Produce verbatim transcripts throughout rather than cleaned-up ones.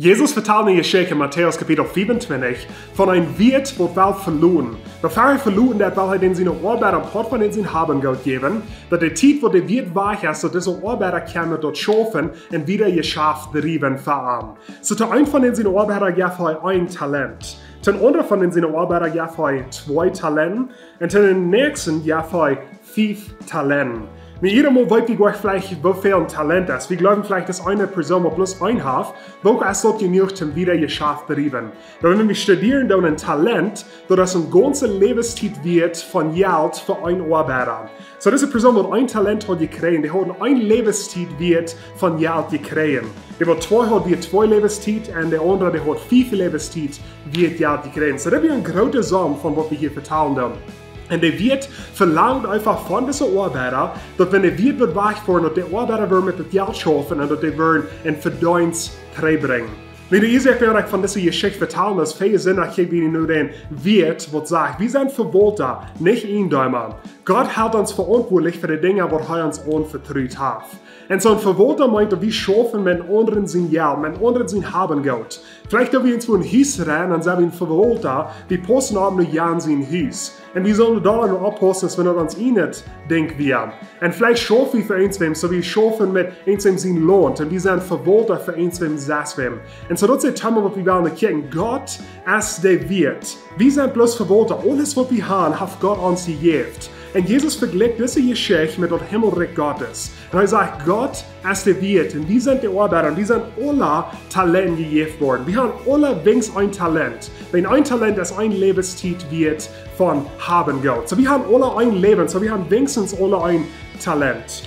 Jesus vetalt eene Jeschicht en Matäus Kapitel fiefuntwintich von een Wieet, waut well veloten. Bevor hee veloten deit, well hee dän siene Oabeida een Poat von dän sien Hab un Goot jäwen, daut de Tiet, waut de Wieet wajch es, daut dise Oabeida kaun met daut schaufen un wieda Jeschaft driewen fa am. Soo to eenen von dän siene Oabeida jeef hee een Talent. To eenen aundren von dän siene Oabeida jeef hee twee Talenten. Un to dän näakjsten jeef hee fief Talenten. Nu, jieda mol weet wie goanich veleicht, woo väl een Talent es. Wie jleewen veleicht, daut eene Persoon, waut bloos eent haft, woo es daut jenuach, om wieda Jeschaft driewen? Dan, wan wie studieren, dan een Talent, daut es eene gaunze Läwenstiet wieet von Jelt fa een Oabeida. Soo, dise Persoon, waut een Talent haud jekjräajen, dee haud een Läwenstiet wieet von Jelt jekjräajen. Dee, waut twee haud, dee haud twee Läwenstiet, un de aundre, dee haud fief Läwenstiet wieet Jelt jekjräajen. Soo, daut es eene groote Som von waut wie hia vetalen doonen. Un de Wieet velangt eefach von dise Oabeida, daut wan de Wieet woat wajch woaren, daut de Oabeida woat met daut Jelt schaufen un daut dee woaren een Vedeenst trigj brinjen. Nu, de Uasoak, wuarom ekj von dise Jeschicht vetal, es, väl Sindach kjikj wie nu dän Wieet, waut sajcht, wie sent Vewaulta, nich Iejendeema. Gott helt ons veauntwuatlich fa de Dinja, waut hee ons aunvetrut haft. Un soo een Vewaulta meent, daut wie schaufen met een aundren sien Jelt, met een aundren sien Hab un Goot. Veleicht, daut wie eenswua een Hus rennen, dan sent wie een Vewaulta, wie paussen opp no jan sien Hus. Un wie sellen doa dan oppaussen, aus wan daut ons ieejnet Dinkj wia. Un veleicht schaufen wie fa eenswäm, soo wie schaufen met eenswäm sien Launt. Un wie sent Vewaulta fa eenswäm seswäm. Un soo daut es daut Thema, waut wie wellen kjikjen. Gott es de Wieet. Wie sent bloos Vewaulta. Aules, waut wie haben, haft Gott ons jejäft. Un Jesus vejlikjt dise Jeschicht met daut Himmelrikj Gottes. Un hee sajcht, Gott es de Wieet. Un wie sent de Oabeida. Un wie sent aula Talenten jejäft worden. Wie haben aula weens een Talent. Wan een Talent es een Läwenstiet wieet von Hab un Goot. Soo, wie haben aula een Läwen. Soo, wie haben weens aula een Talent.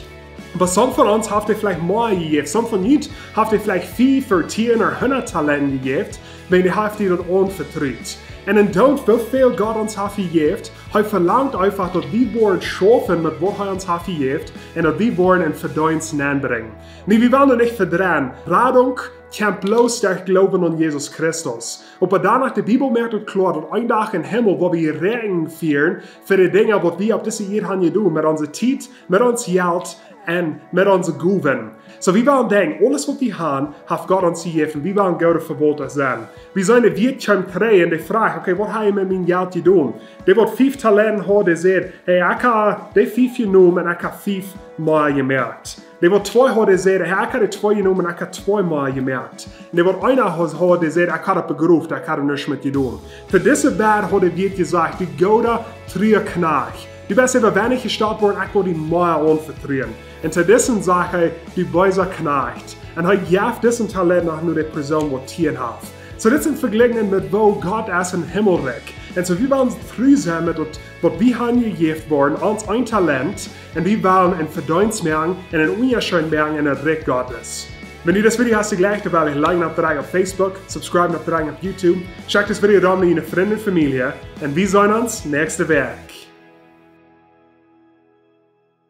Oba somm von ons haft hee veleicht mea jejäft. Somm von junt haft hee veleicht fief, tieen ooda hundat Talenten jejäft, wan hee haft die daut aunvetrut. Un endoont, woo väl Gott ons haft jejäft, hee velangt eefach, daut wie woaren schaufen met waut hee ons haft jejäft un daut wie woaren een Vedeenst nenbrinjen. Nu, wie wellen daut nich vedreien. Radunk kjemt bloos derch Gloowen aun Jesus Christus. Oba doano, de Bibel moakt daut kloa, daut een Dach em Himmel, wua wie Rechenschaft fieren fa de Dinja, waut wie opp dise Ieed haben jedonen, met onse Tiet, met ons Jelt un met onse Gowen. Soo, wie wellen denkjen, aules, waut wie haben, haft Gott ons jejäft, un wie wellen goode Vewaulta sennen. Wie sent de Wieet, kjemt trigj un dee froagt, okay, waut hab jie met mien Jelt jedonen? Dee, waut fief Talenten haud, dee säd, hey, ekj hab dee fief jenomen un ekj hab fief mea jemoakt. Dee, waut twee haud, dee säd, hey, ekj hab dee twee jenomen un ekj hab twee mea jemoakt. Un dee, waut eena haud, haud, dee säd, ekj hab daut begroft, ekj hab doa nuscht met jedonen. To dise beid haud de Wieet jesajcht, du gooda, trua Kjnajcht. Du best äwa weinich jestalt worden, ekj well die mea aunvetruen. Un to disen sajcht hee, du beesa Kjnajcht. Un hee jeft disen Talent noch no de Persoon, waut tieen haft. Soo, dit es een Vejlikjen met woo Gott es em Himmelrikj. Un soo, wie wellen tru sennen met daut, waut wie haben jejäft worden, ons een Talent, un wie wellen een Vedeenst moaken un een Unjascheet moaken en daut Rikj Gottes. Wan die dit Video haft jejlikjt, dan well die liken opp de Rieej opp Facebook, subscribe opp de Rieej opp YouTube, check dit Video dan met diene Frind un Famielje, un wie seenen ons näakjste Wäakj.